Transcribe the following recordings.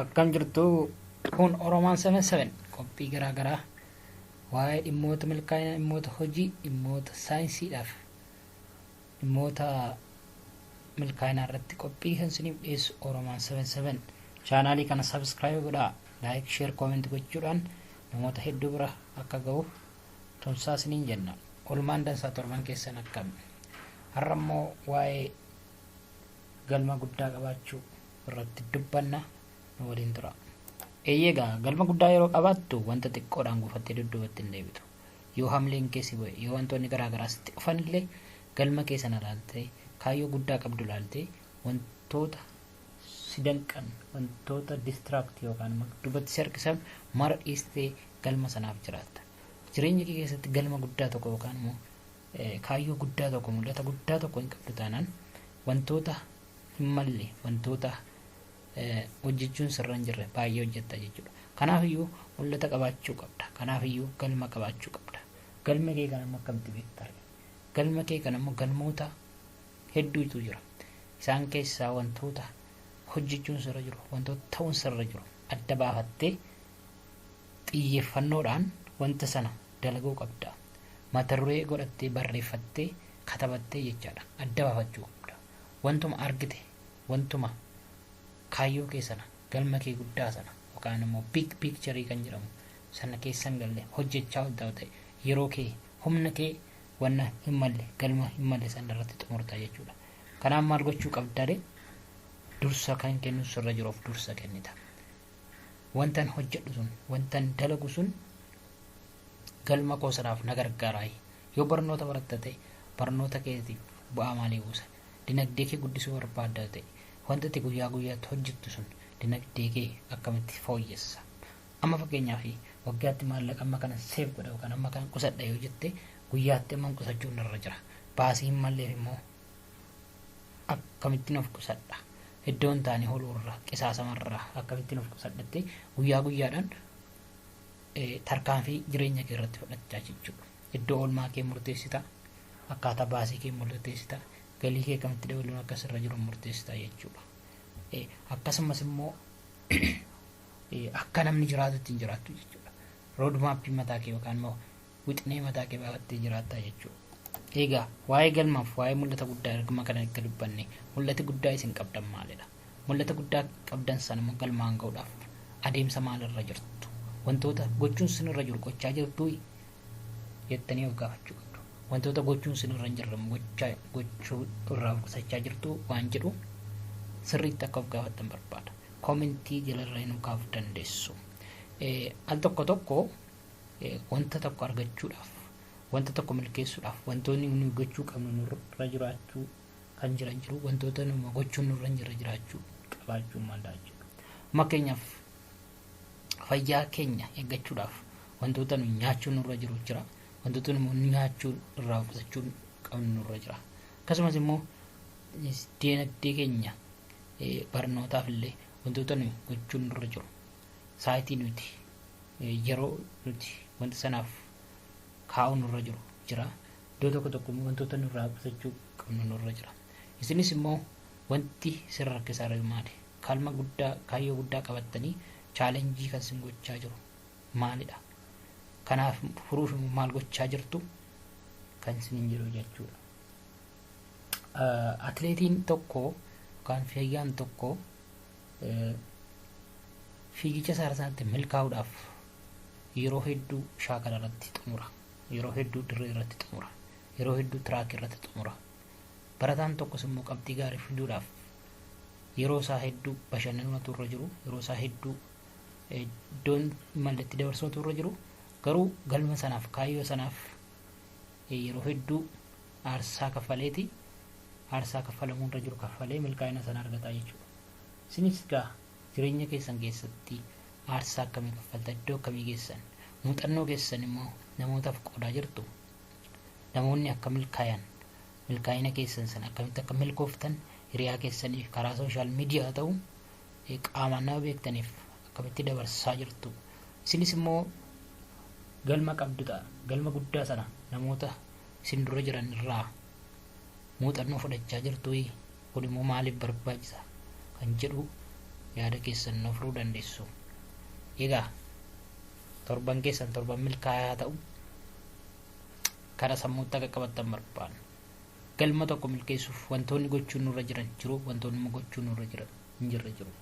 Akkam jirtu? Kun Oromaan 77, qophii garaa garaa waa'ee dhimmoota milkaa'ina, dhimmoota hojii, dhimmoota saayinsiidhaaf dhimmoota milkaa'inaa irratti qophii kan isiniif dhiyeessu Oromaan 77. Chaanaalii kana subscribe godhaa, like, share, comment gochuudhaan namoota hedduu bira akka ga'uuf tumsaa isiniin jenna. Olmaan dansaa, torban keessan akkam? Har'a immoo waa'ee galma guddaa qabaachuu irratti dubbanna, nu waliin tura. Eeyyee, galma guddaa yeroo qabaattu wanta xiqqoodhaan gufattee dudduubatti hin deebitu. Yoo hamleen keessi bu'e, yoo wantoonni garaa garaa sitti dhufan illee, galma kee sana ilaaltee, kaayyoo guddaa qabdu ilaaltee, wantoota si danqan, wantoota distract yookaan immoo duubatti si harkisan mara dhiistee galma sanaaf jiraatta. Jireenya kee keessatti galma guddaa tokko yookaan immoo kaayyoo guddaa tokko, mul'ata guddaa tokko hin qabdu taanaan, wantoota hin malle, wantoota hojjechuun sirra hin jirre baay'ee hojjetta jechuudha. Kanaafiyyuu mul'ata qabaachuu qabda. Kanaafiyyuu galma qabaachuu qabda. Galma kee kana immoo akkamitti beekta? Galma kee kana immoo galmoota hedduutu jira. Isaan keessaa wantoota hojjechuun sirra jiru, wantoota ta'uun sirra jiru adda baafattee xiyyeeffannoodhaan wanta sana dalaguu qabda. Mata duree godhattee, barreeffattee, katabattee jechaadha. Adda baafachuu qabda. Wantuma argite, wantuma kaayyoo kee sana, galma kee guddaa sana yookaan immoo big picture kan jedhamu sana keessa hin galle hojjechaa ol ta'e, yeroo kee, humna kee wanna hin malle, galma hin malle sana irratti xumurta jechuudha. Kanaaf maal gochuu qabda? Dursa kan kennu sirra jiruuf dursa kennita. Wantan hojjedhu sun, wantan dalagu sun galma koo sanaaf na gargaaraa? Yoo barnoota baratta ta'e, barnoota keetiif bu'aa maalii buusa? Dinagdee kee guddisuu barbaadda ta'e, wanta ati guyyaa guyyaatti hojjettu sun dinagdee kee akkamitti fooyyessa? Amma fakkeenyaaf waggaatti maallaqa amma kana save godha yookaan amma kana qusadha yoo jette, guyyaatti amma qusachuun irra jira. Baasii hin malleef immoo akkamittiin of qusadha? Iddoon taane holurraa, qisaasamarraa akkamittiin of qusadhattee guyyaa guyyaadhaan tarkaanfii jireenya kee irratti fudhachaa jechuudha. Iddoo oolmaa kee murteessita, akkaataa baasii kee murteessita, galii kee akkamitti dabaluun akka sirra jiru murteessita jechuudha. Akkasumas immoo akka namni jiraatu ittiin jiraattu jechuudha. Road map mataa kee yookaan immoo wixinee mataa kee baafattee jiraattaa jechuudha. Egaa waa'ee galmaaf waa'ee mul'ata guddaa ergama kana erga dubbanne, mul'ati guddaa isin qabdan maalidha? Mul'ata guddaa qabdan sana immoo galmaan ga'uudhaaf adeemsa maalirra jirtu? Wantoota gochuun sinirra jiru gochaa jirtuu jettanii of gaafachuu qabdu. Wantoota gochuun sinirra hin jirre gochaa gochuu irraa of qusachaa jirtu waan jedhu sirriitti akka of gaafattan barbaada. Comment jalarra nu kaa'uu dandeessu. Al tokko tokko wanta tokko argachuudhaaf, wanta tokko milkeessuudhaaf wantoonni nuyi gochuu qabnu nurra jiraachuu kan jiran jiru, wantoota numa gochuun nurra hin jirre jiraachuu qabaachuu mala jechuudha. Fakkeenyaaf fayyaa keenya eeggachuudhaaf wantoota nuyi nyaachuu nurra jiru jira. Wantoota nuyi nyaachuu irraa of qusachuu qabnu nurra jira. Akkasumas immoo dinagdee keenya barnootaaf illee wantoota nuyi gochuun nurra jiru. Saayitii nuti, yeroo nuti wanta sanaaf kaa'uu nurra jiru jira. Iddoo tokko tokko immoo wantoota nurraa qusachuu qabnu nurra jira. Isinis immoo wanti sirra rakkisaa jiru maali? Galma guddaa, kaayyoo guddaa qabattanii challenge kan isin gochaa jiru maalidha? Kanaaf furuuf immoo maal gochaa jirtu kan isiniin jedhu jechuudha. Atileetiin tokko yookaan fiigaan tokko fiigicha isaa sanatti milkaa'uudhaaf yeroo hedduu shaakala irratti xumura. Yeroo hedduu dirree irratti xumura. Yeroo hedduu track irratti xumura. Barataan tokkos immoo qabxii gaarii fiduudhaaf yeroo isaa hedduu bashannanatu irra jiru, yeroo isaa hedduu iddoon malletti dabarsuutu irra jiru, garuu galma sanaaf, kaayyoo sanaaf yeroo hedduu aarsaa kaffaleeti, aarsaa kaffalamuu irra jiru kaffalee milkaa'ina sana argataa jechuudha. Isinis egaa jireenya keessan keessatti aarsaa akkamii kaffalta? Iddoo akkamii geessan? Muuxannoo keessan immoo namootaaf qoodaa jirtu? Namoonni akka milkaayan, milkaa'ina keessan sana akkamitti akka milkooftan hiriyaa keessaniif karaa social media ta'u, qaamaan nama beektaniif akkamitti dabarsaa jirtu? Isinis immoo galma qabdu ta'a. Galma guddaa sana namoota isin dura jiran irraa muuxannoo fudhachaa jirtu? Kun immoo maaliif barbaachisa kan jedhu Yaada keessan nuuf hiruu dandeessu. Egaa torban keessan torban milkaa'aa ta'u. Kana sammuutti akka qabattan barbaanna. Galma tokko milkeessuuf wantoonni gochuun nurra jiran jiru, wantoonni immoo gochuun nurra jiran hin jirre jiru.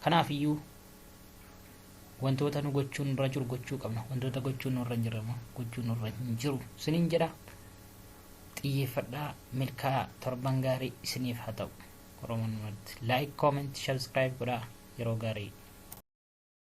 Kanaaf iyyuu wantoota nu gochuun nurra jiru gochuu qabna, wantoota gochuun nurra hin jirre immoo gochuun nurra hin jiru isiniin jedha. Xiyyeeffadhaa, milkaa'aa, torban gaarii isiniif haa ta'u. Oromoon like, comment, subscribe godhaa. Yeroo gaarii.